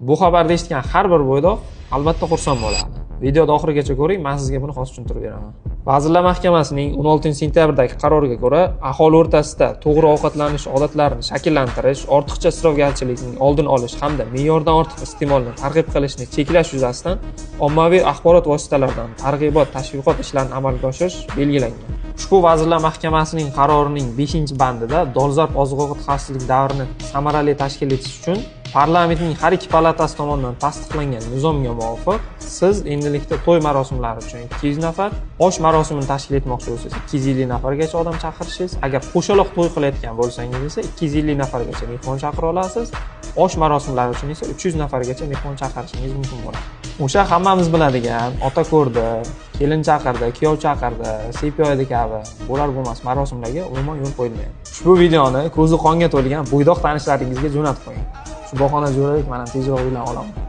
Bu xabarni eshitgan har bir bo'ydoq albatta xursand bo'ladi. Videoni oxirigacha ko'ring, men sizga buni hozir tushuntirib beraman. Vazirlar Mahkamasining 16-sentyabrdagi qaroriga ko'ra, aholi o'rtasida to'g'ri ovqatlanish odatlarini shakllantirish, ortiqcha isrofgarchilikning oldini olish hamda me'yordan ortiq iste'molni targ'ib qilishni cheklash yuzasidan ommaviy axborot vositalaridan targ'ibot, tashviqot ishlarini amalga oshirish belgilangan. Ushbu Vazirlar Mahkamasining qarorining 5-bandida dolzarb oziq-ovqat xavfsizlik davrini samarali tashkil etish uchun parlamentning har ikki palatasi tomonidan tasdiqlangan nizomga muvofiq siz endilikda to'y marosimlari uchun 200 nafar, osh marosimini tashkil etmoqchi bo'lsangiz 250 nafargacha odam chaqirishingiz, agar qo'shaloq to'y qilayotgan bo'lsangiz esa 250 nafargacha mehmon chaqira olasiz, osh marosimlari uchun esa 300 nafargacha mehmon chaqirishingiz mumkin bo'ladi. O'sha hammamiz biladigan ota ko'rdi, kelin chaqirdi, kuyov chaqirdi, sepyoydi kabi bo'lar bo'lmas marosimlarga umuman yo'l qo'yilmaydi. Ushbu videoni ko'zi qonga to'lgan bo'ydoq tanishlaringizga jo'natib qo'ying. Shu bahona Jo'rabek, men ham tezroq uylanib olaman.